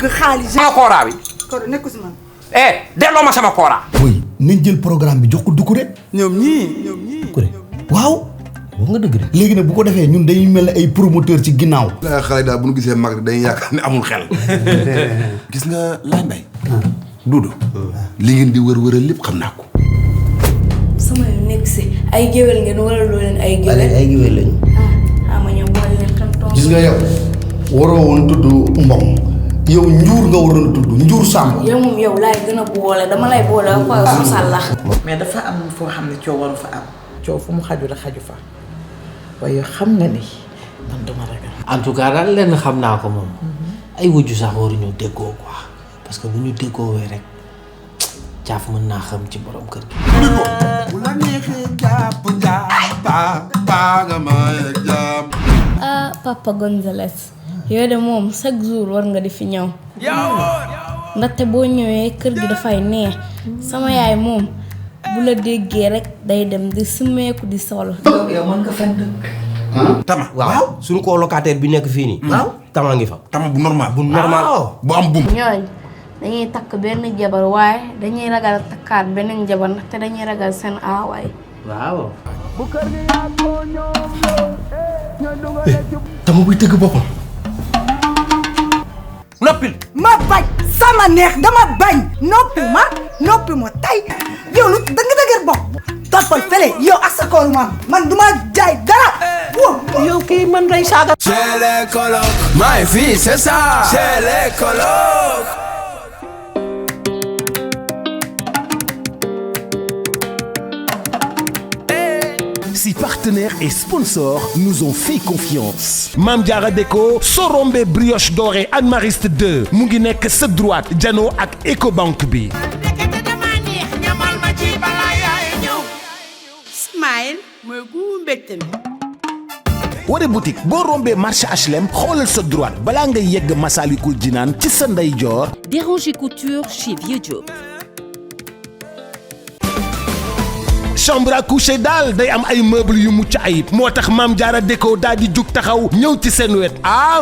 bëgg xaalis. sama kooraa bi. kon nekku si man. delloo ma sama kooraa. oui nañ jël programme bi jox ko Doucouré. ñoom ñii. Doucouré waaw. wax nga dëgg de. léegi nag bu ko defee ñun dañuy mel ne ay promoteur ci ginnaaw. xale daal bu ñu gisee mag dañuy yaakaar ne amul xel. gis nga Laye Mbaye. Dudu. li ngeen di wër-wëral lépp xam naa ko. sama yu nekk si ay géwél ngeen wala loo leen ay géwél. ay géwél lañu. ma ñëw boole leen tam toog. gis nga yow waroo woon tudd Mbom yow njuur nga waroon a tudd njuur Samb. yow moom yow laay gën a boole dama lay boole ak quoi sosal la. mais dafa am foo xam ne coow waru fa am. coow fu mu xaju la xaju fa waaye xam nga ni man dama ragal. en tout cas daal lenn xam naa ko moom. ay wujju sax waruñu déggoo quoi parce que bu ñu déggoowee rek caaf mën naa xam ci borom kër gi. bu la neexee jàpp jàpp nga may jàpp. ah papa Gonzales yow de moom chaque jour war nga di fi ñëw. ndaxte boo ñëwee kër gi dafay neex sama yaay moom bu la déggee rek day dem di sumeeku di sol. yow mën nga fen dëkk. Tama. waaw suñu colocataire bi nekk fii nii. waaw Tama ngi fa. Tama bu normal. bu normal bu am bum. ñooñ dañuy takk benn jabar waaye dañuy ragal takkaat beneen jabar ndaxte dañuy ragal seen aawaay. waaw. Tama buy tëgg boppam. noppil. ma bañ sama neex dama bañ noppi ma tey yow lu dëgg bopp toppal fële yow ak sa koor man duma jaay dara yow kii man lay saaga. Chez les colocs, my fille c'est ça. Chez les colocs. Si partenaires et sponsors nous ont fait confiance. Mame Diarra Déco Sorombe brioche dorée Anne Mariste 2 mu ngi nekk sa droite jano ak Ecobank bi. Smile mooy gu mbégte mi. Woré boutique boo rombee marché HLM xoolal sa droite balaa nga yegg Massalikul Jinaan ci sa ndeyjoor. Déranger Couture chez Vieux Diop. chambre à coucher daal day am ay meubles yu mucc ayib moo tax Mame Diarra Déco daal di jug taxaw ñëw ci seen wet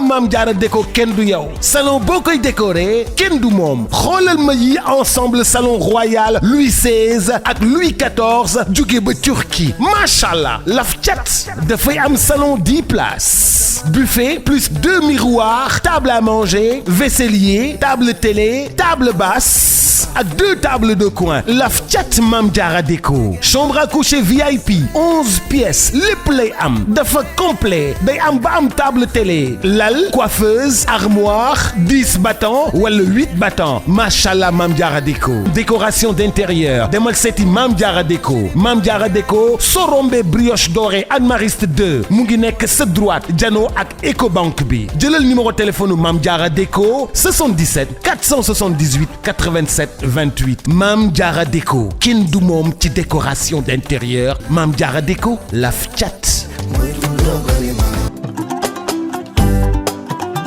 Mame Diarra Déco kenn du yow salon boo koy décorer kenn du moom xoolal ma yi ensemble salon royal Louis XVI ak Louis XIV jóge ba Turquie machallah laf cat dafay am salon 10 places buffet plus 2 miroirs table à manger vaisselier table télé table basse ak 2 tables de coin laf cat Mame Diarra Déco chambre à coucher VIP 11 pièces lépp lay am dafa complet day am ba am table télé lal coiffeuse armoire 10 battants wala 8 battants machallah Mame Diarra Déco décoration d'intérieur demal seeti Mame Diarra Déco Mame Diarra Déco Sorombe brioche dorée Anne Mariste 2 mu ngi nekk sa droite jano ak Ecobank bi jëlal numéro téléphone Mame Diarra Déco 77 478 87 28 Mame Diarra Déco kenn du moom ci décoration d'intérieur Mame Diarra Déco laf cat.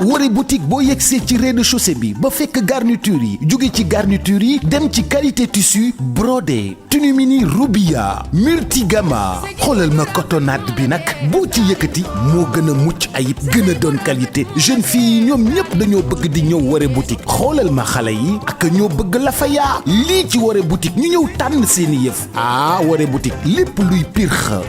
Woré boutique boo yegsee ci rez-de-chaussée bi ba fekk garniture yi jóge ci garniture yi dem ci qualité tissu brodé tenue mini Rubia multigama xoolal ma cotonnade bi nag boo ci yëkkati moo gën a mucc ayib gën a doon qualité jeune fille yi ñoom ñëpp dañoo bëgg di ñëw Woré boutique xoolal ma xale yi ak ñoo bëgg la fa yaa lii ci Woré boutique ñu ñëw tànn seeni yëf Woré boutique lépp luy pirxa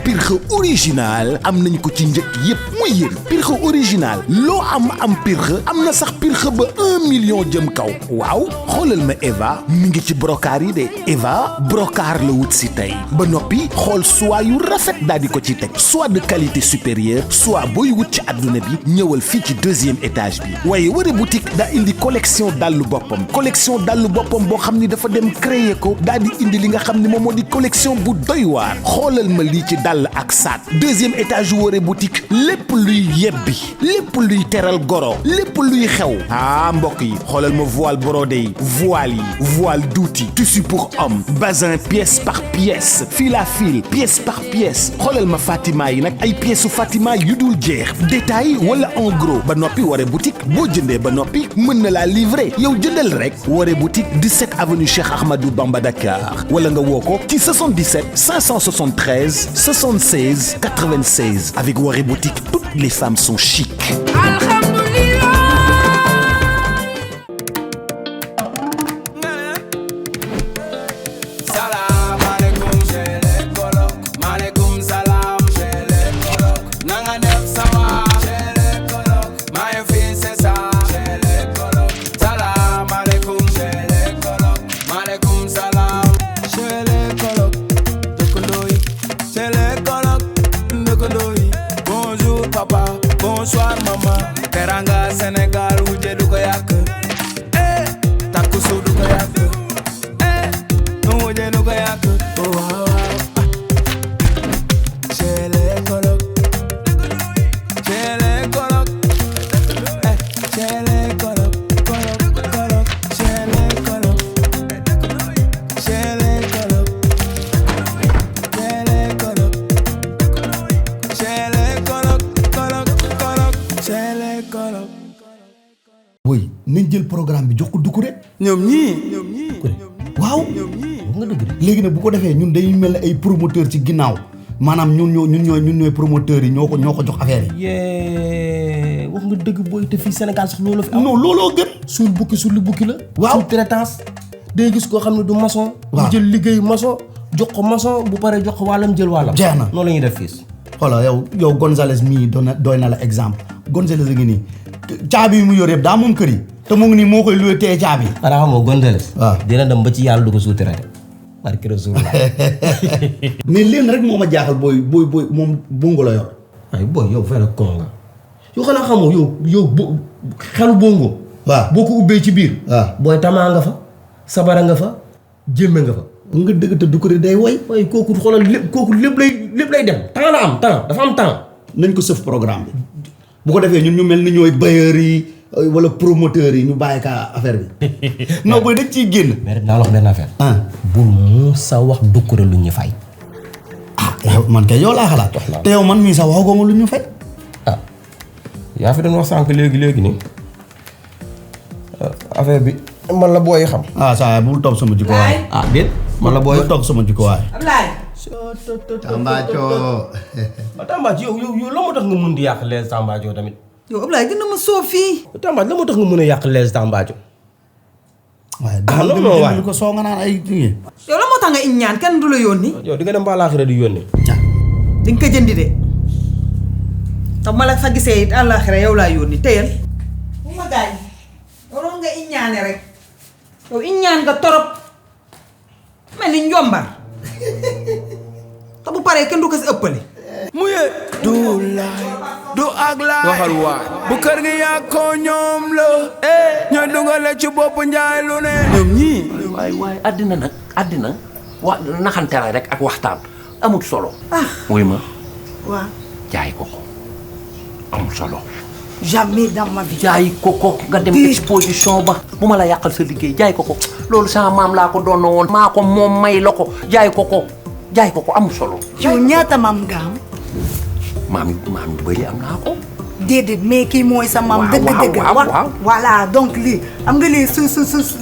original am nañ ko ci njëkk yëpp muy yéen pirxa original loo am pirxe am na sax pirxe ba 1 million jëm kaw waaw xoolal ma Eva mi ngi ci brocart yi de Eva brocart la wut si tey ba noppi xool soie yu rafet daal di ko ci teg soit de qualité supérieure soit booy wut ci adduna bi ñëwal fii ci 2e étage bi waaye Woré boutique daa indi collection dallu boppam boo xam ni dafa dem créer ko daal di indi li nga xam ni moom moo di collection bu doy waar xoolal ma lii ci dàll ak saat 2e étage yu Woré boutique lépp luy yebbi lépp luy teral goro lépp luy xew mbokk yi xoolal ma voile brodé yi voile douti tissu pour homme bazin pièce par pièce fil à fil pièce par pièce xoolal ma Fatima yi nag ay pièces su Fatima yu dul jeex détail wala en gros ba noppi Woré boutique boo jëndee ba noppi mën na laa livrer yow jëndal rek Woré boutique 17 avenue Cheikh Ahmadou Bamba Dakar wala nga woo ko ci 77 573 76 96 avec Woré boutique toutes les femmes sont chic. nañ jël programme bi jox ko Doucouré. ñoom ñii. waaw. nga dëgg léegi nag bu ko defee ñun dañuy mel ne ay promoteur ci ginnaaw maanaam ñun ñooy promoteurs yi ñoo ko jox affaire yi. yee wax nga dëgg booy te fii Sénégal sax loolu fi am. non looloo gën. suul bukki suul li bukki la. waaw sous-traitance. day gis koo xam ne du maçon. waaw mu jël liggéey maçon jox ko maçon bu paree jox ko wàllam jël wàllam. jeex na noonu la ñuy def fii. xoolal yow Gonzalez mii doy na la exemple Gonzalez a ngi nii caabi yi mu yor yëpp daa moom kër yi te mu ngi nii moo koy luwee tee caabi. xanaa xam nga Gonzalez. waaw dina dem ba ci yàlla du ko sous-traité. barke Rasulullah. mais leen rek moo ma jaaxal booy moom bongo la yor. ay booy yow fay la kon nga yow xanaa xamoo yow xelu bongo. waaw boo ko ubbee ci biir. waaw booy tamaa nga fa sabara nga fa jémme nga fa. nga dëgg te Doucouré day woy. waaye kooku xoolal lépp lay dem. temps la am temps dafa am temps. nañ ko sëf programme bi bu ko defee ñun ñu mel ni ñooy bailleurs yi wala promoteurs yi ñu bàyyi ka affaire bi. non booy dañ ciy génn. mais naa la wax benn affaire. bul mu sa wax Doucouré lu ñu fay. man kay yow laa xalaat. te yow man mii sax waxagoo ma lu ñu fay. yaa fi doon wax sànq léegi nii affaire bi man la booy xam. saa bul toog sama jikko waay. déet man la booy bul toog sama jikko waay. Ablaye. Tambacoo. Tambacoo yow la moo tax nga mun di yàq les Tambacoo tamit. yow Ablaye gën na ma soo fii. Tambacoo la moo tax nga mun a yàq les Tambacoo. waaye non waaye ko soo nga naan ay kii. yow la moo tax nga ñaan kenn du la yónni. yow di nga dem ba àllaaxira di yónni. di nga ko jëndi de. te ma la fa gisee it àllaaxira yow laa yónni téyel. bu ma gaañ. waroon nga ñaane rek. yow ñaan nga torop. mel ni njombar. te bu paree kenn du ko si ëppale. mu ye du laay du ak laay waxal waay bu kër gi yaa ko ñoom la ñoo dugale ci bopp njaay lu ne ñoom ñii waaye àddina wa naxante la rek ak waxtaan amul solo. wuy ma waaw jaay ko amul solo. jamais dans ma vie. jaay ko nga dem exposition ba bu ma la yàqal sa liggéey jaay ko loolu sama maam laa ko doon woon maa ko moom may la ko jaay ko amul solo. yow ñaata maam nga am. maam yu bëri am naa ko. déedéet mais kii mooy sa maam. dëgg waaw voilà donc lii am nga lii su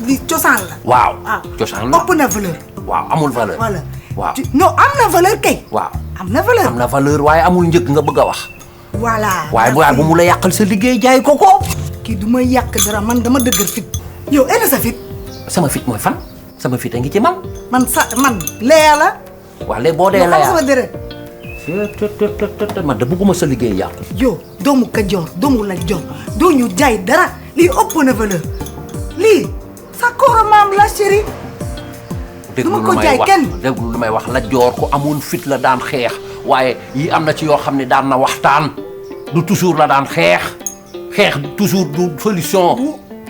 lii cosaan la. waaw cosaan la ëpp na valeur. waaw amul valeur. voilà waaw non am na valeur kay. waaw am na valeur waaye amul njëg nga bëgg a wax. voilà waaye bu mu la yàqal sa liggéey jaay ko. kii du ma yàq dara man dama dëgër fit. yow indi sa fit. sama fit mooy fan sama fit a ngi ci man. man leer la. waaw léegi boo dee la yaa sama dërët. man de bëgguma sa liggéey yàqu. yow doomu Kajoor doomu Lat Joor doo ñu jaay dara lii ëpp na valeur lii sa kooro maam la chérie. du ma ko jaay kenn déglu lu may wax Lat Joor ko amoon fit la daan xeex waaye yi am na ci yoo xam ne daan na waxtaan du toujours la daan xeex toujours du solution.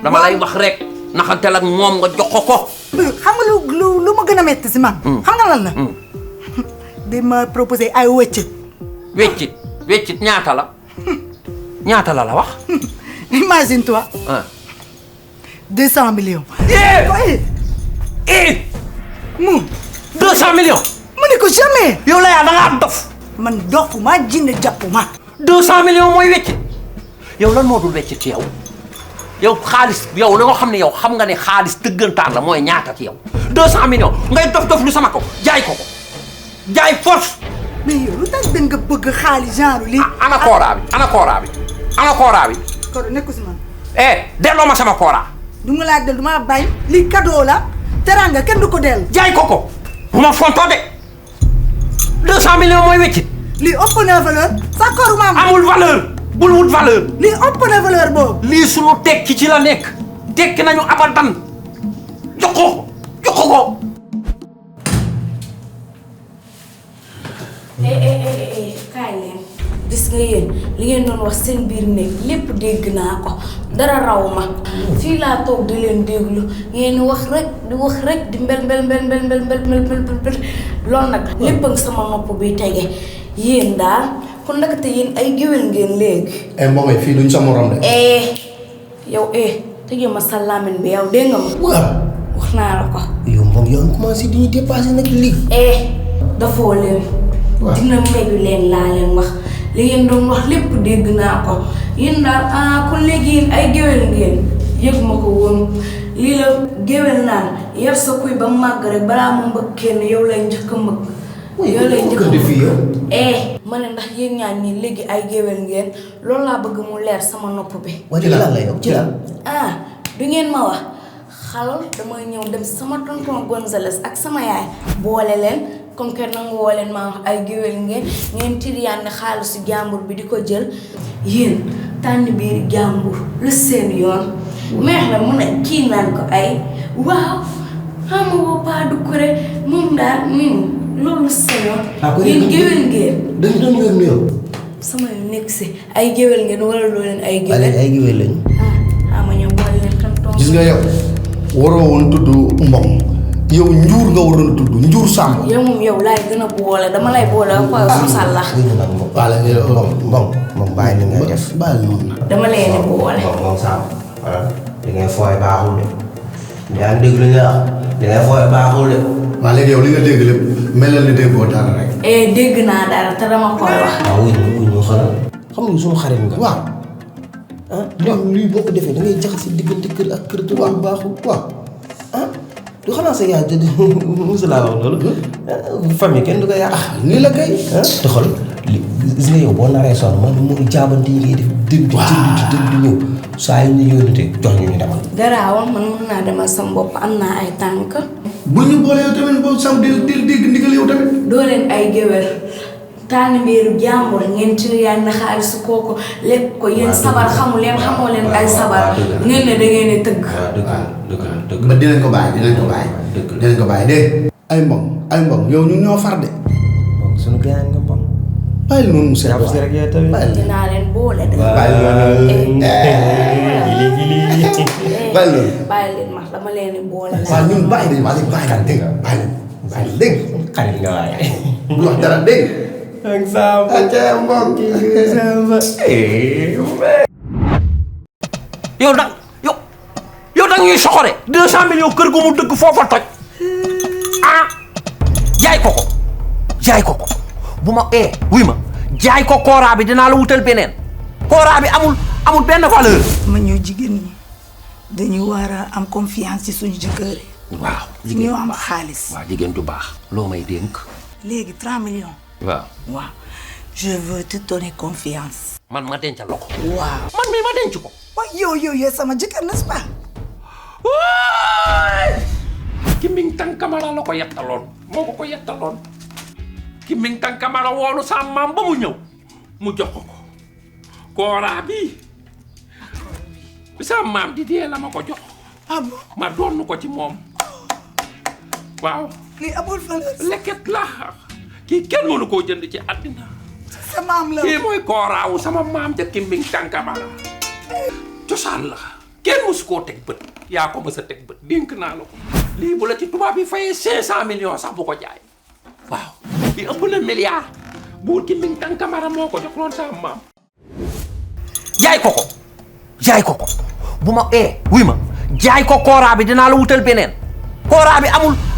dama lay wax rek naxantel ak moom nga jox ko. xam nga lu ma gën a metti si man. xam nga lan la. di ma proposé ay weccit. weccit ñaata la wax. imagine toi. 200 millions. mu. 200 millions. mu ne ko jamais. yow la yaa da ngaa dof. man dofuma jinne jàppuma. 200 millions mooy weccit. yow lan moo dul weccit ci yow. yow xaalis yow li nga xam ne yow xam nga ne xaalis dëggantaan la mooy ñaata ci yow 200 millions ngay dof lu sama ko jaay ko jaay force. mais yow lu tax da nga bëgg xaalis genre lii. ana kooraa bi. koro nekku si man. delloo ma sama kooraa. du ma laa del du ma bañ. lii cadeau la. teranga kenn du ko dellu. jaay ko bu ma fontoo de 200 millions mooy weccit. lii ëpp na valeur. sa kooru maam amul valeur. bul wut valeur. lii ëpp na valeur boobu. lii sunu tekki ci la nekk. tekki nañu abadan. jox ko. kaay leen gis nga yéen li ngeen doon wax seen biir néeg lépp dégg naa ko dara raw ma fii laa toog di leen déglu ngeen wax rek di mbel loolu nag lépp ak sama nopp bi tege yéen daal kon ndakate yéen ay géwél ngeen léegi. Mbome fii duñ sa morom de. yow tëjee ma sa làmmiñ bi yow dégg nga ma. waaw wax naa la ko. yow moom yow commencé di ñu dépassé nag lii. dafoo leen. dina meju leen laa leen wax li ngeen doon wax lépp dégg naa ko yéen daal kon léegi yéen ay géwél ngeen yëg ma ko woon lii la géwél naan yar sa kuy ba màgg rek balaa mu mbëgg kenn yow lay njëkk a mbëgg. yow lay njëkk a mbëgg ma ne ndax yéen ñaan ñi léegi ay géwél ngeen loolu laa bëgg mu leer sama nopp bi. ci lan la yow ci lan. du ngeen ma wax xalal damay ñëw dem sama tonton Gonzales ak sama yaay boole leen comme que nangu woo leen maa wax ay géwél ngeen tiriyaan xaalisu jàmbur bi di ko jël yéen tànn biir jàmbur lu seen yoon. meex la mu ne kii naan ko ay waaw xam nga woo Paa Doucouré moom daal loolu seen yoon. yéen géwél ngeen. dañu doon yor nuyoo. sama yu nekk si ay géwél ngeen wala loo leen ay géwél. ay géwél lañu. ma ñëw boole leen tonton. gis nga yow waroo woon tudd Mbong yow njuur nga waroon tudd njuur Samb. yow moom yow laay gën a boole dama lay boole ak koy musal la. Mbong bàyyi li ngay def. bàyyi noonu nag. dama leen di boole. Mbong Samb voilà li ngay fooy baaxul de. yaa ngi dégg li nga wax li ngay fooy baaxul de. waa léegi yow li nga dégg lépp melal ni déggoo dara rek. dégg naa dara te dama koy wax. waaw wuñ xanaa xam nga suñu xarit nga. waaw. lii boo ko defee da ngay jaxase diggante kër ak kër te loolu baaxul. waaw du xanaa sa yaay te musu laa wax loolu. famille kenn du ko yàq. nii la kay. te xool gis nga yow boo naree sonn man mu jaabante yi ngay def dem di jënd di ñëw saa yu ñu yónnee jox ñu demal. garaawal man mën naa demal sama bopp am naa ay tànk. bu ñu boole yow tamit boobu Samb di dégg ndigal yow tamit. doo leen ay géwél tànn mbiru jàmbur ngeen tiriyaan na xaalisu kooku lekk ko yéen sabar xamoo leen ay sabar ngeen ne da ngeen di tëgg. dëgg ba dinañ ko bàyyi dinañ ko bàyyi dégg. ay mbong yow ñun ñoo far de. Mbong sunu gaañ nga Mbong. bàyyi noonu mu seet rek yow tamit. dinaa leen boole de. bàyyi leen ma dama leen di boole. waaw ñun bàyyi dañu wax bàyyi daal dégg bàyyi dégg. xarit nga waaye. bu wax dara dégg. ak Samb. Mbong. yow da ñuy soxore 200 millions kër gu mu dëgg foofa toj jaay ko bu ma wuy ma jaay ko kooraa bi dinaa la wutal beneen kooraa bi amul benn valeur. ma ñëw jigéen ñi dañu war a am confiance ci suñu jëkkër yi. waaw ñu am xaalis. waaw jigéen du baax loo may dénk. léegi 30 millions. waaw. je veux te donner confiance. man ma dencal la ko. waaw man mii ma denc ko. waaw yow sama jëkkër n'est-ce pas. Kimbing Tang Kamara la ko yettaloon moo ko yettaloon Kimbing Tang Kamara woolu sa maam ba mu ñëw mu jox ko kooraa bi sa maam di dee la ma ko jox. ma doon ko ci moom waaw. lii amul valeur. leket la kii kenn mënu koo jënd ci àddina. sa maam la kii mooy kooraawu sama maam ca Kimbing Tang Kamara cosaan la kenn mësu koo teg bët yaa ko mës a teg bët dénk naa la ko. lii bu la ci tubaab yi fayee 500 millions sax bu ko jaay waaw li ëpp na milliard buur Kimbing Tang Kamara moo ko jox loon sama maam. jaay ko bu ma wuy ma jaay ko kooraa bi dinaa la wutal beneen kooraa bi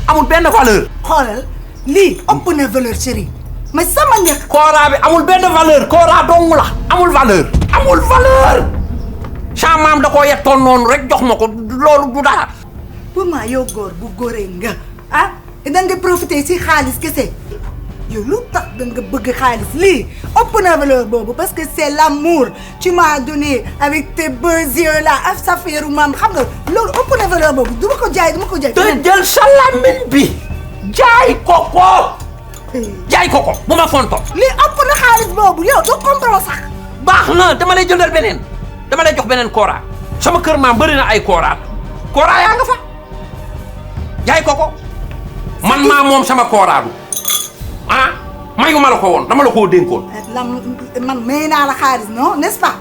amul benn valeur. xoolal lii ëpp na valeur chérie mais sama njëkk. kooraa bi amul benn valeur kooraa dong la amul valeur sa maam da koo yettoon noonu rek jox ma ko loolu du dara. pour moi yow góor bu góoree nga da nga profiter si xaalis kese yow lu tax da nga bëgg xaalis lii ëpp na valeur boobu parce que c'est l'amour tu m'as donné avec tes beaux yeux là ak sa feeru maam xam nga loolu ëpp na valeur boobu du ma ko jaay. te jël sa làmmiñ bi jaay ko bu ma fonto. lii ëpp na xaalis boobu yow doo comprendre sax. baax na dama lay jëndal beneen dama lay jox beneen kooraa sama kër maam bëri na ay kooraa yaa nga fa. jaay ko man maa moom sama kooraadu mayu ma la ko woon dama la koo dénkoon. man may naa la xaalis non n'est-ce pas.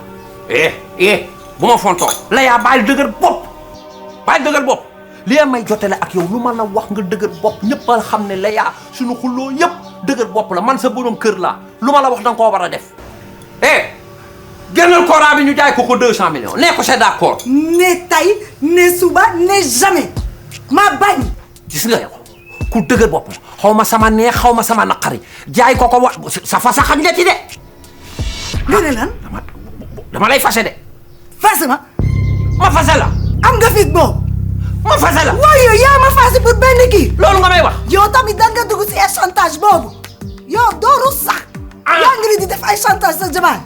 bu ma fontoo la yaa bàyyi dëgër bopp li may jotale ak yow lu ma la wax nga dëgër bopp ñëpp a xam ne la yaa suñu xulloo yëpp dëgër bopp la man sa borom kër laa lu ma la wax danga koo war a def génnal kooraa bi ñu jaay ko 200 millions nee ko c'est d'accord. ne tay ne suba ne jamais ma bañ. gis nga yow ku dëgër bopp xaw ma sama neex xaw ma sama naqari jaay ko sa fa xaj nga ci de. nga ne lan. dama lay fase de. fase ma. ma fase la. am nga fit boobu. ma fase la. waaye yow yaa ma fase pour benn kii. loolu nga may wax. yow tamit da nga dugg si ay chantage boobu. yow doo rus sax. yaa ngi di def ay chantage sa jabar.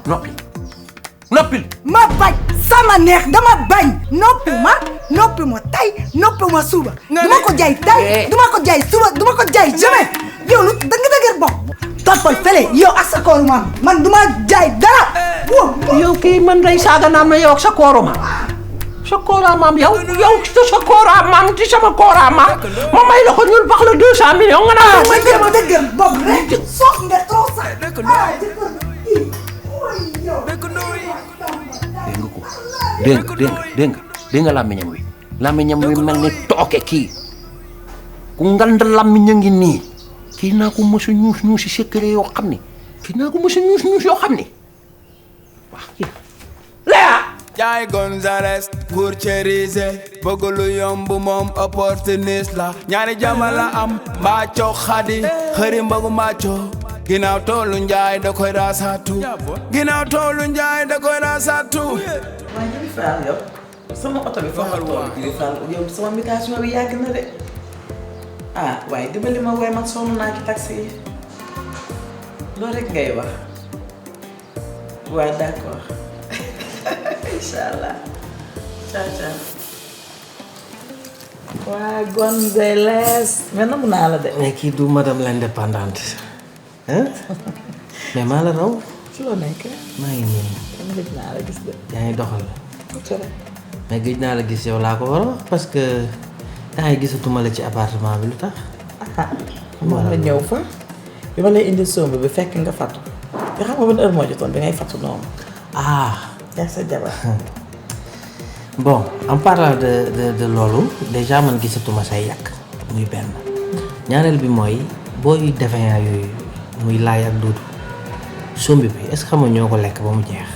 noppil. ma bañ sama neex dama bañ. noppi ma tey noppi ma suba. duma ko jaay tey duma ko jaay suba duma ko jaay jamais. yow lu da nga dëgër bopp. toppal fële yow ak sa kooru maam man duma jaay dara. yow kii man day saaga naan ma yow ak sa kooru maam. sa kooraa maam yow sa kooraa maam ci sama kooraa maam ma may la ko ñun bax la 200 millions nga naan. ma dëgër bopp rek. sox nga trop sax. dégg nga làmmiñam wi mel ni tooke kii ku ngand làmmiñ a ngi nii kii naa ko mos a ñuus si secret yoo xam ni kii naa ko mos a ñuus yoo xam ni waaw kii Léa Jaay Gonzales pour cériser bëgg lu yomb moom opportuniste la ñaari jama la am mbaaco xadi xëri mbagu mbaaco ginnaaw toolu njaay da koy raasatu waaye ñu ngi faal yow sama oto bi fa ñu faal yow sama mutation bi yàgg na de waaye dimbali ma woy man sonn naa ci taxi yi loolu rek ngay wax waaw d'accord inshallah ciao waa Gonzales mais namu naa la de. mais kii du madame l'indépendante hein mais maa la raw. ci loo nekk. maa ngi nii. dama gëj naa la gis de. yaa ngi doxal. mais gëj naa la gis yow laa ko war a wax parce que yaa ngi gisatuma la ci appartement bi lu tax. moom la ñëw fa bi ma lay indi somb bi fekk nga fattu te xam nga ban heure moo jotoon bi ngay fattu noonu. yaa sa jabar. bon en parlant de loolu déjà man gisatuma say yàq muy benn ñaareel bi mooy booy defeyaa yooyu muy laay ak duudu sombi bi est-ce que xam nga ñoo ko lekk ba mu jeex.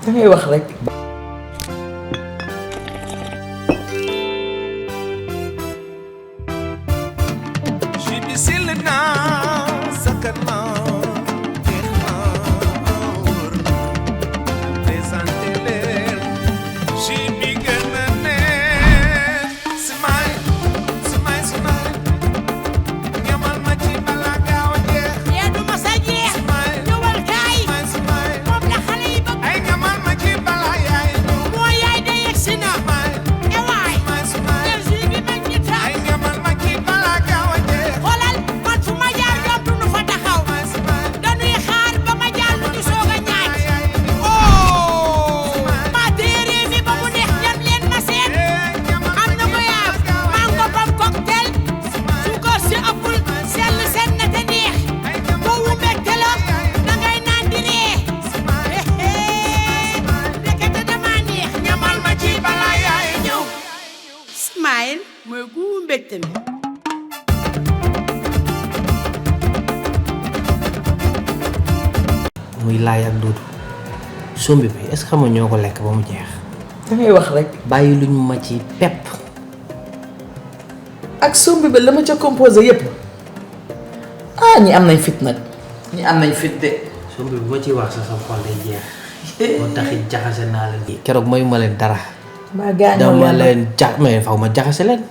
da ngay wax rek. muy laay ak duudu sombi bi est-ce que xam nga ñoo ko lekk ba mu jeex. da ngay wax rek. bàyyi luñ ma ci pepp. ak sombi bi la ma ca composé yépp ñi am nañ fit nag. ñi am nañ fit de. sombi bi boo ciy wax sa xol day jeex. moo taxit jaxase naa leen. keroog mayu ma leen dara. maa gaañoo dama leen mais faw ma jaxase leen.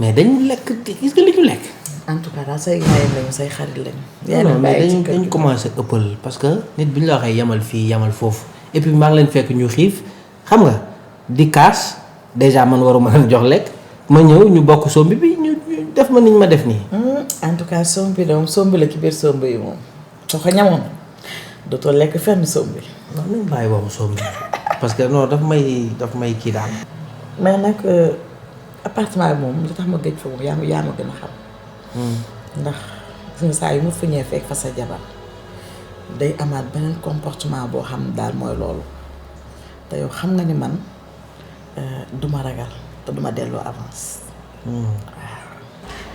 mais dañu lekk gis nga li ñu lekk. en tout cas daal say gaay lañu say xarit lañu. non mais dañu commencé ëppal parce que nit bi ñu la waxee yamal fii yamal foofu et puis maa ngi leen fekk ñu xiif xam nga di kaas déjà man waruma leen jox lekk ma ñëw ñu bokk sombi bi ñu def ma niñ ma def nii. en tout cas sombi de moom sombi la ci biir sombi yi moom soo ko ñamoon dootoo lekk fenn sombi. non nañ bàyyi boobu sombi parce que non daf may kii daal. mais nag appartement bi moom li tax ma gëj fa moom yaa ma gën a xam. ndax gis nga saa yu ma fa ñëwee fekk fa sa jabar day amaat beneen comportement boo xam ne daal mooy loolu te yow xam nga ni man duma ragal te duma delloo avance. waaw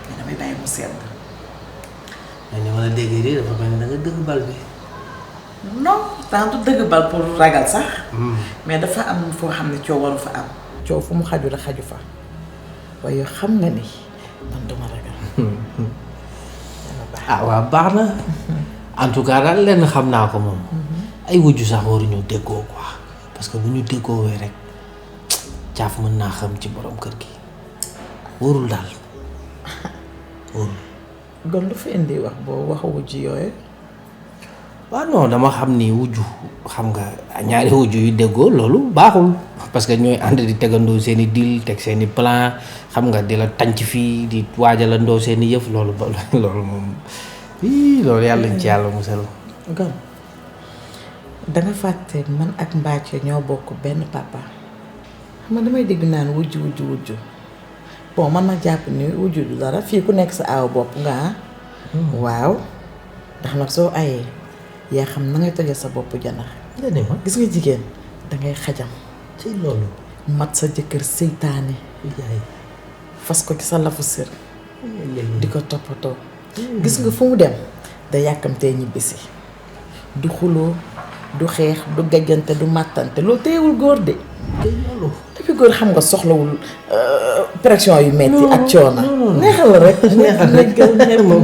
mais damay bàyyi mu sedd. mais ni ma la déggee nii dafa mel ni da nga dëgg bal bi. non tant du dëgg bal pour ragal sax. mais dafa am foo xam ne coow waru fa am. coow fu mu xaju rek xaju fa waaye yow xam nga ni man duma ragal. waaw baax na en tout cas daal lenn xam naa ko moom ay wujju sax waruñu déggoo quoi parce que bu ñu déggoowee rek caaf mën naa xam ci borom kër gi wóorul daal wóorul. gon lu fi indi wax boo wax wujj yooyu. waaw non dama xam ni wujju xam nga ñaari wujju yu déggoo loolu baaxul parce que ñooy ànd di tegandoo seen i deal teg seen i plan xam nga di la tànc fii di waajalandoo seen i yëf loolu ba loolu moom loolu yàlla nañ ci yàlla musal. gon danga fàtte man ak Mbacke ñoo bokk benn papa xam nga damay dégg naan wujju bon man ma jàpp ni wujju du dara fii ku nekk sa aaw bopp nga waaw ndax nag soo ayee yaa xam na ngay tojee sa bopp janax gis nga jigéen dangay xajam ci loolu mat sa jëkkër seytaane fas ko ci sa lafu sër di ko toppatoo gis nga fu mu dem da yàkkamtee ñibbisi du xuloo du xeex du gajjante du màttante loolu téyewul góor de depuis góor xam nga soxlawul pression yu metti ak coono neexal la rek neexal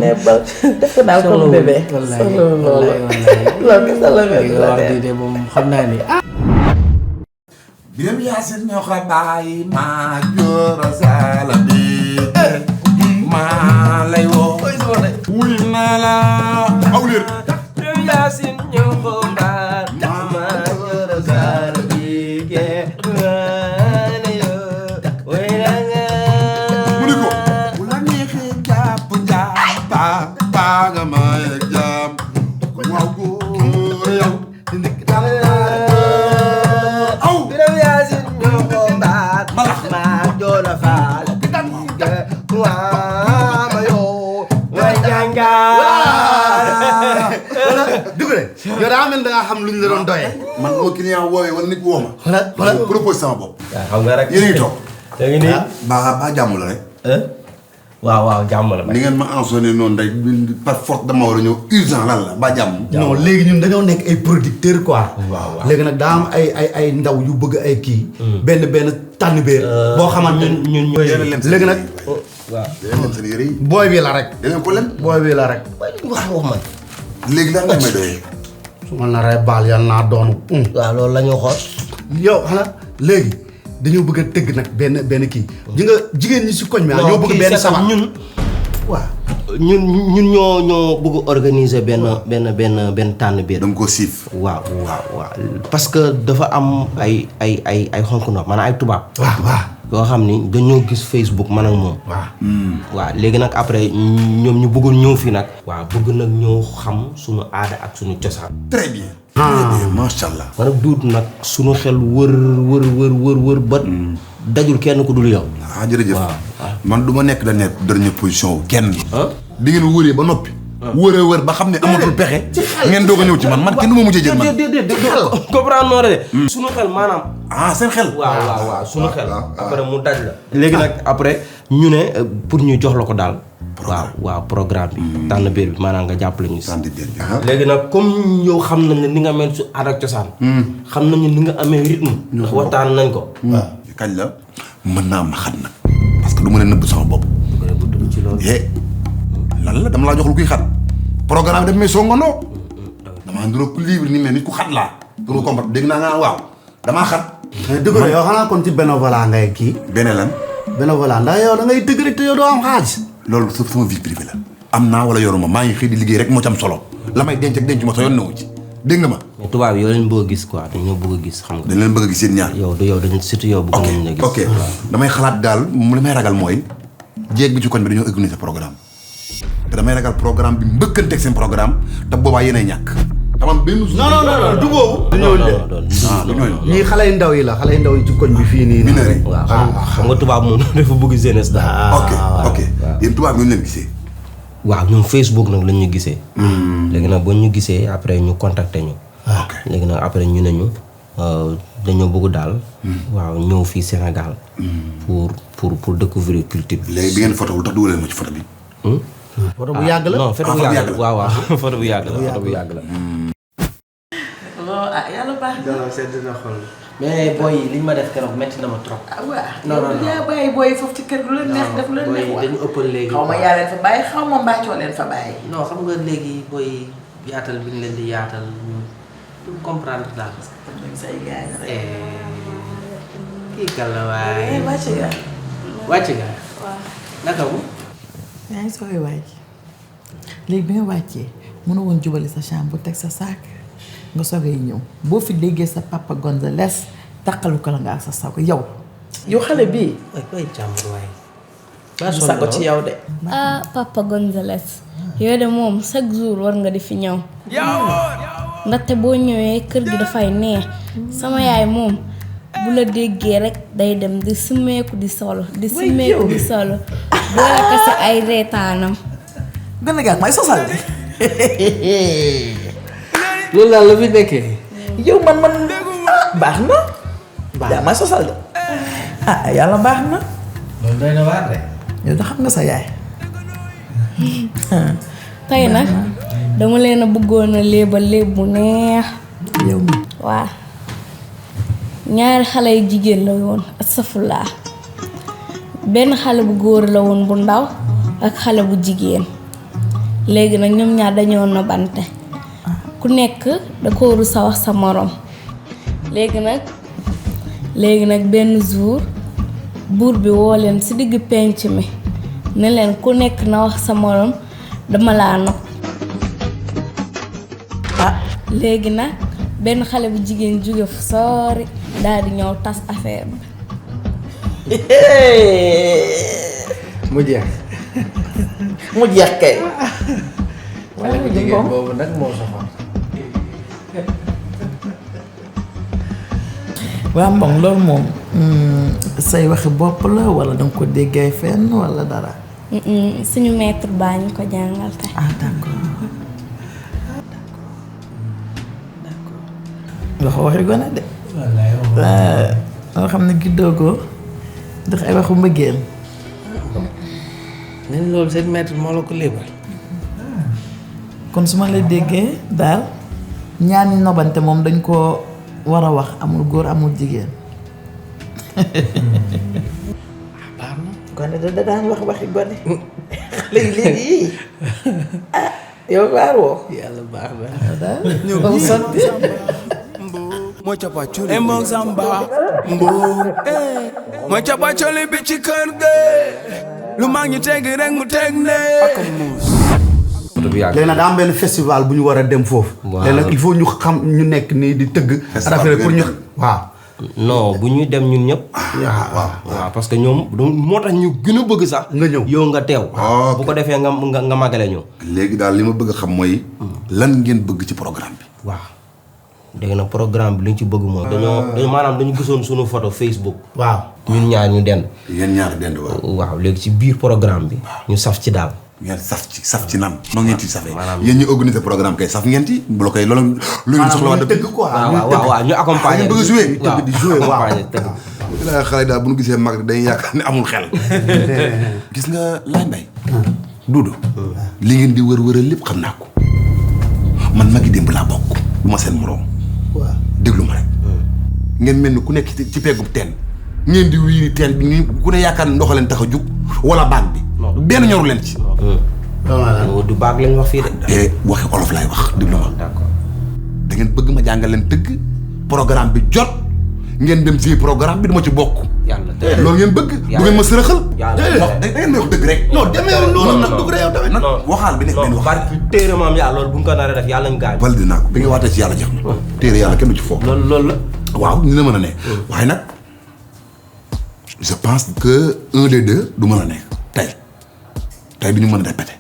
nebbal def ko daal comme bébé soxlawul loolu loolu kese la wax de moom xam naa ni Biram Yaasin ñoo ko bàyyi maa jooro sala bi maa lay woo wuy naa la aw leer Biram Yaasin ñoo ko bàyyi maa jooro sala bi mu ni ko bu la neexee jàpp paa nga ma yeg jàmm waaw góor yow yow daa mel da nga xam lu ñu la doon doyee. man moo client woowee wala nit woo ma. voilà propose sama bopp. waaw xam nga rek yéen a ngi toog. da ngi nii. ba jàmm la rek. waaw jàmm la. ni ngeen ma ensonné noonu day par force dama war a ñëw urgent lan la ba jàmm. non léegi ñun dañoo nekk ay producteurs quoi. waaw léegi nag daa am ay ndaw yu bëgg ay kii. benn tànn beer. boo xamante ñun léegi nag. waaw leen seen yére yi. booy bi la rek. da ngeen problème. booy bi la rek. wax man. léegi lan nga may doyee. su ma naree baal yal naa doonu. waaw loolu la ñu xool. yow xanaa léegi dañoo bëgg a tëgg nag benn kii. ji nga jigéen ñi si koñ bi ñoo bëgg benn sama ñun. waaw ñun ñoo bëgg organiser benn tànn biir. dama ko siif. waaw parce que dafa am ay xonk ndox maanaam ay tubaab. waaw yoo xam ni dañoo gis Facebook man ak moom. waaw léegi nag après ñoom ñu bëggoon ñëw fii nag. waaw bëgg nag ñëw xam suñu aada ak suñu cosaan. très bien. très bien macha allah. man ak duut nag suñu xel wër ba. dajul kenn ku dul yow. jërëjëf. man du ma nekk dernière position wu kenn. di ngeen wëree ba noppi. wër ba xam ne amatul pexe. ngeen doog a ñëw ci man kenn du ma mujjee jël man. xel comprendre noo de. suñu xel maanaam. seen xel. waaw suñu xel. après mu daj la. léegi nag après ñu ne pour ñu jox la ko daal. waaw programme bi. tànn biir bi maanaam nga jàppale ñu si. léegi nag comme yow xam nañ ne ni nga mel su aada ak cosaan. xam nañu ni nga amee rythme. ndax waxtaan nañ ko. kañ la mën naa ma xat nag. parce que du ma leen nëbb sama bopp. ci loolu. lan la dama laa jox lu kuy xat. programme bi daf may songandoo. damaa nduróo ku libre ni mais nit ku xat laa. du ma comprendre dégg naa nga waaw damaa xat. dëgg la yow xanaa kon ci bénévolat ngay kii. lan. bénévolat ndax yow da ngay dëgg rek te yow doo am xaalis. loolu sama vie privée la. am naa wala yoruma maa ngi xëy di liggéey rek moo ci am solo. la may denc ak denc ma sa yoon newu ci dégg nga ma. mais tubaab yoo leen bëgg a gis quoi dañoo bëgg a gis xam nga. dañ leen bëgg a gis yéen ñaar. yow dañu surtout yow bëgg nañ la gis. ok damay xalaat daal li may ragal mooy jéeg bi ci koñ bi dañoo organiser programme te damay ragal programme bi mbëkkanteeg seen programme te boobaa yéenay ñàkk. tamam benn. non du boobu. du ñooñu ñii xale yu ndaw yi la xale yu ndaw yi ci koñ bi fii nii. mineur yi waaw xam nga tubaab moom dafa bëgg jeunesse daal. ok yéen tubaab ñu leen gisee. waaw ñun Facebook nag lañ ñu gisee. léegi nag ba ñu gisee après ñu contacter ñu. léegi nag après ñu ne ñu dañoo bëgg daal. waaw ñëw fii Sénégal. pour découvrir culture bi. léegi bi ngeen photo wul tax dugalee ma ci photo bi. photo bu yàgg la non photo bu yàgg la waaw photo bu yàgg la. yàlla baax na. sedd na xol. mais booy yi liñ ma def keroog métti na ma trop. non yaa bàyyi booy foofu ci kër lu leen neex def lu leen neex booy dañu ëppal léegi. xaw ma yaa leen fa bàyyi xaw ma mbàccoo leen fa bàyyi. non xam nga léegi booy yaatal bi ñu leen di yaatal ñu comprendre daal. say gars yi kii kan la waaye. wàcc nga. wàcc nga. waaw. naka mu. yaa ngi sooy wàcc léegi bi nga wàccee mën woon jubali sa chambre teg sa saak nga soogay ñëw boo fi déggee sa papa Gonzales taqalu ko la nga ak sa sago yow. yow xale bii. koy jàmbur waaye. du sago ci yow de. ah papa Gonzales yow de moom chaque jour war nga di fi ñëw. ndaxte boo ñëwee kër gi dafay neex sama yaay moom bu la déggee rek day dem di simmeeku di solo di simmeeku di solo boole kase ay reetaanam. gën a gàtt may sosal de. loolu daal la fi nekkee. yow man baax na. yaa may sosal de. ah yàlla baax na. loolu doy na waar de. yow da xam nga sa yaay. tey nag dama leen a bëggoon a léebal léeb bu neex. yow mi waaw ñaari xale yu jigéen la woon astafurlaa benn xale bu góor la woon bu ndaw ak xale bu jigéen léegi nag ñoom ñaar dañoo nobante ku nekk da ko rus a wax sa morom léegi nag benn jour buur bi woo leen ci digg penc mi ne leen ku nekk na wax sa morom dama laa nopp léegi nag benn xale bu jigéen jóge fu sori daal di ñëw tas affaire bi. mu jeex. mu jeex kay. xale bu jigéen boobu nag moo soxal. waa Mbong loolu moom say waxi bopp la wala danga ko déggee fenn wala dara. suñu maître baa ñu ko jàngal tey. d'accord. wax waxi gone de. wallaay nga xam ne giddoo ko ndax ay waxu mbëggeel. ne loolu seen maître moo la ko léebal. kon su ma la déggee daal ñaani nobante moom dañ ko war a wax amul góor amul jigéen. baax na. gone da daan wax waxi gone. léegi ah yow waar woo. yàlla baax na. daal ñëw ba mu sotti. Mbong Samba Mbong mooy capacoli bi ci kër ga lu mag ñi teg rek mu teg ne léegi nag daa am benn festival bu ñu war a dem foofu. léegi nag il faut ñu xam ñu nekk nii di tëgg. rafet pour ñu waaw. non bu ñuy dem ñun ñëpp. waaw parce que ñoom moo tax ñu gën a bëgg sax. nga ñëw yow nga teew. bu ko defee nga màggale ñu. léegi daal li ma bëgg a xam mooy lan ngeen bëgg ci programme bi. waaw dégg na programme bi li ñu ci bëgg mooy. dañoo maanaam dañu gisoon suñu photo Facebook. waaw ñun ñaar ñu dend. yéen ñaar dend waaw. waaw léegi ci biir programme bi. ñu saf ci daal. ngeen saf ci nan. noo ngeen ci safee. yéen ñu organiser programme kay saf ngeen ci. bu kay loolu. lu ngeen soxla waa tëgg quoi. waaw ñu accompagner. ngeen bëgg a jouer. tëgg di jouer waaw. la xale daal bu ñu gisee mag dañuy yaakaar ne amul xel. gis nga Laye Mbaye. Doudou. li ngeen di wër-wëral lépp xam naa ko. man magi démb laa bokk. du ma seen moroom. waaw déglu ma rek. ngeen mel ni ku nekk ci peggub teen. ngeen di wiiri teen bi ñu ku ne yaakaar ne ndox leen tax a jug wala baag bi. benn ñoru leen ci. du baag lañ wax fii de. te waxi olof laay wax déglu ma. d'accord da ngeen bëgg ma jàngal leen tëgg programme bi jot ngeen dem si programme bi duma ci bokk. yàlla loolu ngeen bëgg. du ngeen ma sërëxal. yàlla da ngeen may wax dëgg rek. non demeewul noonu nag dugg rek yow tamit. waxaal bi nekk benn wax. barki téere maam yàlla loolu bu ñu ko naree def yàlla ñu gaañ. valide naa ko bi nga waatee ci yàlla jeex na. téere yàlla kenn du ci foofu. loolu la. waaw ni la mën a ne. waaye nag je pense que un des deux du mën a nekk tey du ñu mën a répété.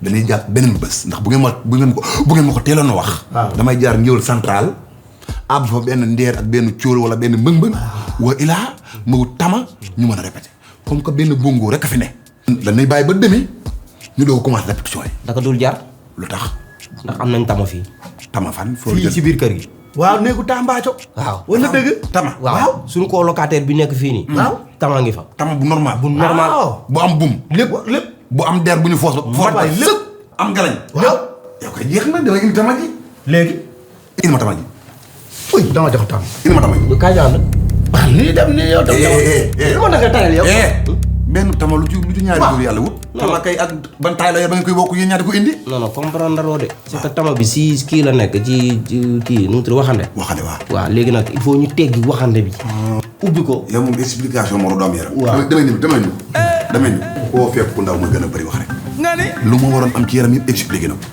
dañuy jàpp beneen bés ndax bu ngeen ma ko teeloon a wax. damay jaar Ngéwël central àbb fa benn ndeer ak benn cóol wala benn mbëng-mbëng. wa ilaa ma wut tama ñu mën a répété comme que benn bongo rek a fi ne. dañuy bàyyi ba demi ñu doog a commencé répétition yi. da ko dul jar. lu tax. ndax am nañ tama fii. tama fan. fii ci biir kër gi. waaw néegu Tambaaco. waaw wala dëgg. tama waaw suñu ko locataire bi nekk fii nii. waaw tama ngi fa. tama bu normal. bu normal bu am bum. lépp bu am der bu ñu foos ba. foos ba lépp am galañ. waaw yow kay jeex na dama indi tama ji. léegi. indi ma tama ji. uy dama jox tam. indi ma tama ji. du kaay ànd. nii dem nii yow tam. lu ma naka tayal yow. benn tama lu ci ñaari góor yàlla wut. tama kay ak ban taay la yor ba ngeen koy bokk yéen ñaar di ko indi. non non comprendre loo de. c'est que tama bi si kii la nekk ci kii nu mu tudd waxande. waxande waaw. waaw léegi nag il faut ñu teggi waxande bi. ubbi ko. yow moom explication moo doom yaram. waaw damay ñu koo fekk ku ndaw ma gën a bëri wax rek. lu ma waroon am ci yaram yëpp expliqué na ko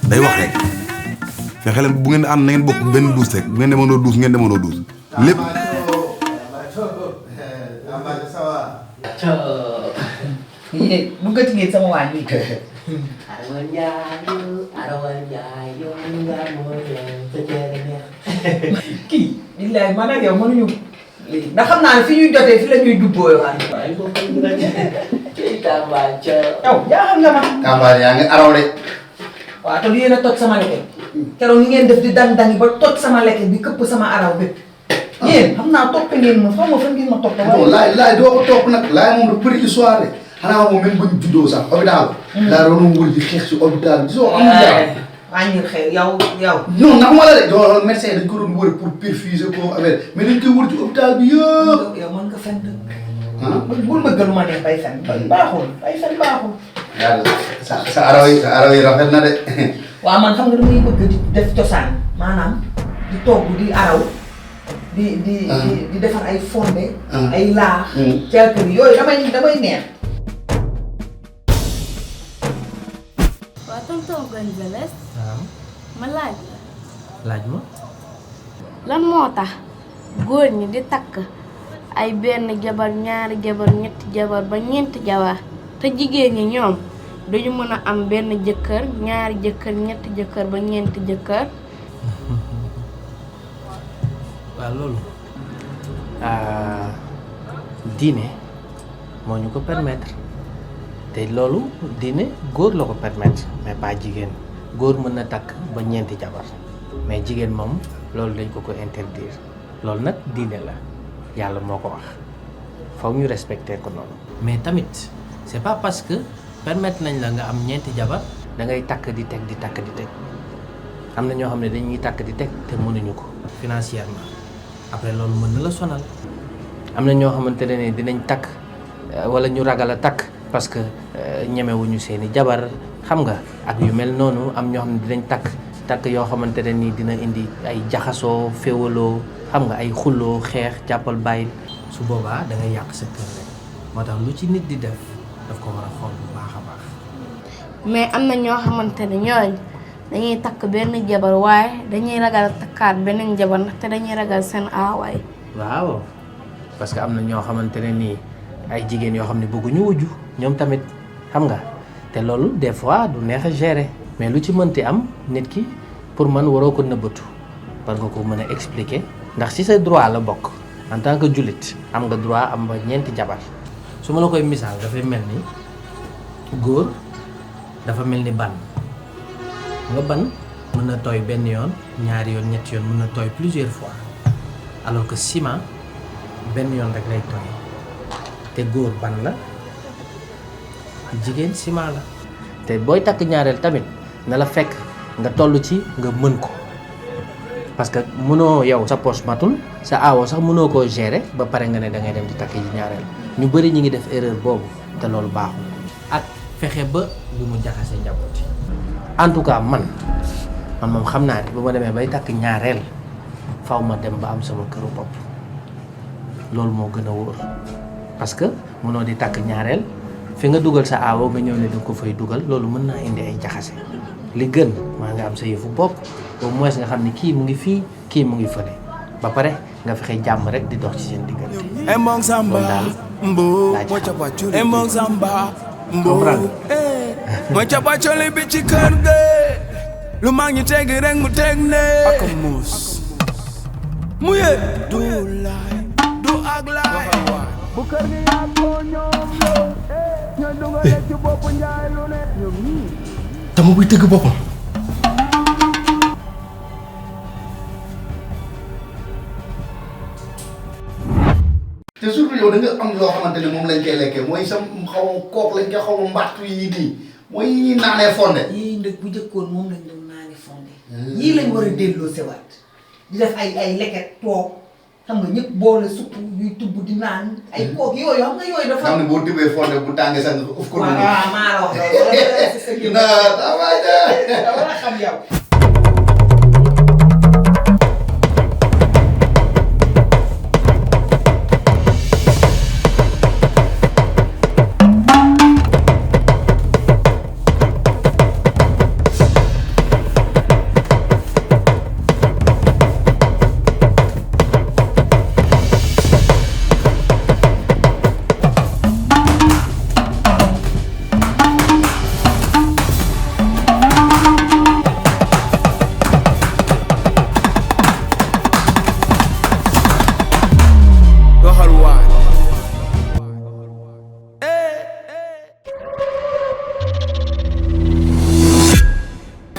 day wax rek fexe leen bu ngeen ànd na ngeen bokk benn douze rek bu ngeen demandoo douze ngeen demandoo douze lépp. bu gëti ngeen sama waañ bi. kii. billaay man ak yow mënuñu. ndax xam naa ne fi ñuy jotee fi la ñuy jubboo yow. yow jaaxal nga ma. Kambaar yaa ngi araw de. waaw te yéen a toj sama leket. keroog ni ngeen def di dang-dangi ba toj sama leket bi këpp sama araw bépp. yéen xam naa topp ngeen ma xaw ma fan ngeen ma topp. waaye laay doo ko topp nag laay moom la petite histoire de xanaa moom même bu ñu juddoo sax hôpital. daa doon wër di xeex si hôpital bi soo amul jàmm. wàññil xew yow. non ndax ma la de doo médecin dañ ko doon wër pour perfuser ko affaire mais dañ koy wër ci hôpital bi yëpp. yow mën nga fen dëgg. bul bëgg lu ma neex bay fen baaxul bay fen baaxul. sa araw yi rafet na de. waaw man xam nga damay bëgg di def cosaan maanaam di togg di araw di defar ay fonde ay laax calcul yooyu damay neex. waaw tonton Gonzalez. waaw. ma laaj la. laaj ma. lan moo tax góor ñi di takk ay benn jabar ñaari jabar ñetti jabar ba ñeenti jabar te jigéen ñi ñoom duñu mën a am benn jëkkër ñaari jëkkër ñetti jëkkër ba ñeenti jëkkër. waaw loolu diine moo ñu ko permettre te loolu diine góor la ko permettre mais pas jigéen góor mën na takk ba ñeenti jabar mais jigéen moom loolu dañ ko interdire loolu nag diine la yàlla moo ko wax faw ñu respecter ko noonu. mais tamit c'est pas parce que permettre nañ la nga am ñeenti jabar da ngay takk di teg di takk di teg am na ñoo xam ne dañuy takk di teg te mënuñu ko financièrement après loolu mën na la sonal. am na ñoo xamante ne dinañ takk wala ñu ragal a takk parce que ñemewuñu seeni jabar xam nga ak yu mel noonu am ñoo xam ne dinañ takk yoo xamante ne ni dina indi ay jaxasoo féewaloo xam nga ay xulloo xeex jàppal bàyyil su boobaa da ngay yàq sa kër rek moo tax lu ci nit di def daf ko war a xool bu baax a baax. mais am na ñoo xamante ne ñooñ dañuy takk benn jabar waaye dañuy ragal takkaat beneen jabar ndaxte dañuy ragal seen aawaay. waaw parce que am na ñoo xamante ne nii ay jigéen yoo xam ne bëgguñu wujju ñoom tamit xam nga te loolu des fois du neex a gérer mais lu ci mënti am nit ki pour man waroo ko nëbbatu war nga ko mën a expliquer ndax ci sa droit la bokk en tant que jullit am nga droit am ba ñeenti jabar su ma la koy misaal dafay mel ni góor dafa mel ni ban nga ban mën na tooy benn yoon ñaari yoon ñetti yoon mën na tooy plusieurs fois alors que ciment benn yoon rek lay tooy te góor ban la jigéen ciment la te booy takk ñaareel tamit na la fekk nga toll ci nga mën ko parce que mënoo yow sa poche matul sa aawo sax mënoo koo gérer ba pare nga ne da ngay dem di takk ji ñaareel ñu bëri ñi ngi def erreur boobu te loolu baaxul ak fexe ba lu mu jaxase njaboot yi en tout cas man moom xam naa ne bu ma demee bay takk ñaareel faw ma dem ba am sama këru bopp loolu moo gën a wóor parce que mënoo di takk ñaareel fi nga dugal sa aawo nga ñëw ne da ko fay dugal loolu mën naa indi ay jaxase li gën maa nga am sa yëfu bopp au moins nga xam ne kii mu ngi fii kii mu ngi fële ba pare nga fexe jàmm rek di dox ci seen diggante. Embong Samba mbo Embong Samba mbo mo capacoli bi ci kër de lu mag ñi teg rek mu teg ne ak muus mu ye du laay du ak laay bu kër gi yaa ko ñoom ñoo dugal ci bopp njaay lu ne ñoom ñii Tama buy tëgg boppam. te surtout yow da nga am loo xamante ne moom lañ koy lekkee mooy sa xaw ma kook lañ koy xaw ma mbattu yi nii mooy yi ñuy naanee fonde. yii ndëg bu njëkkoon moom lañ doon naanee fonde. yii lañ war a delloo sewaat di def ay leket toog xam nga ñëpp boole supp ñuy tubb di naan ay kook yooyu xam nga yooyu dafa. xam ne boo tibbee fonde bu tàngee sax nga uf ko. waaw maa la wax loolu. dama xam yow.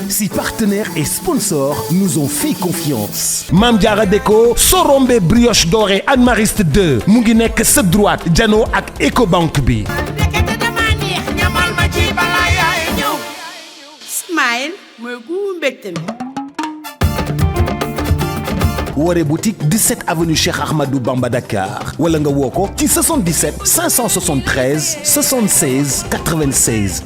Si partenaires et sponsors nous ont fait confiance. Mame Diarra Déco Sorombe brioche dorée Anne Mariste 2 mu ngi nekk sa droite jano ak Ecobank bi. Smile mooy gu mbégte mi. Woré boutique 17 avenue Cheikh Ahmadou Bamba Dakar wala nga woo ko ci 77 573 76 96.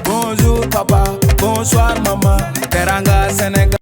Bonjour papa, bonsoir maman, teranga Sénégal.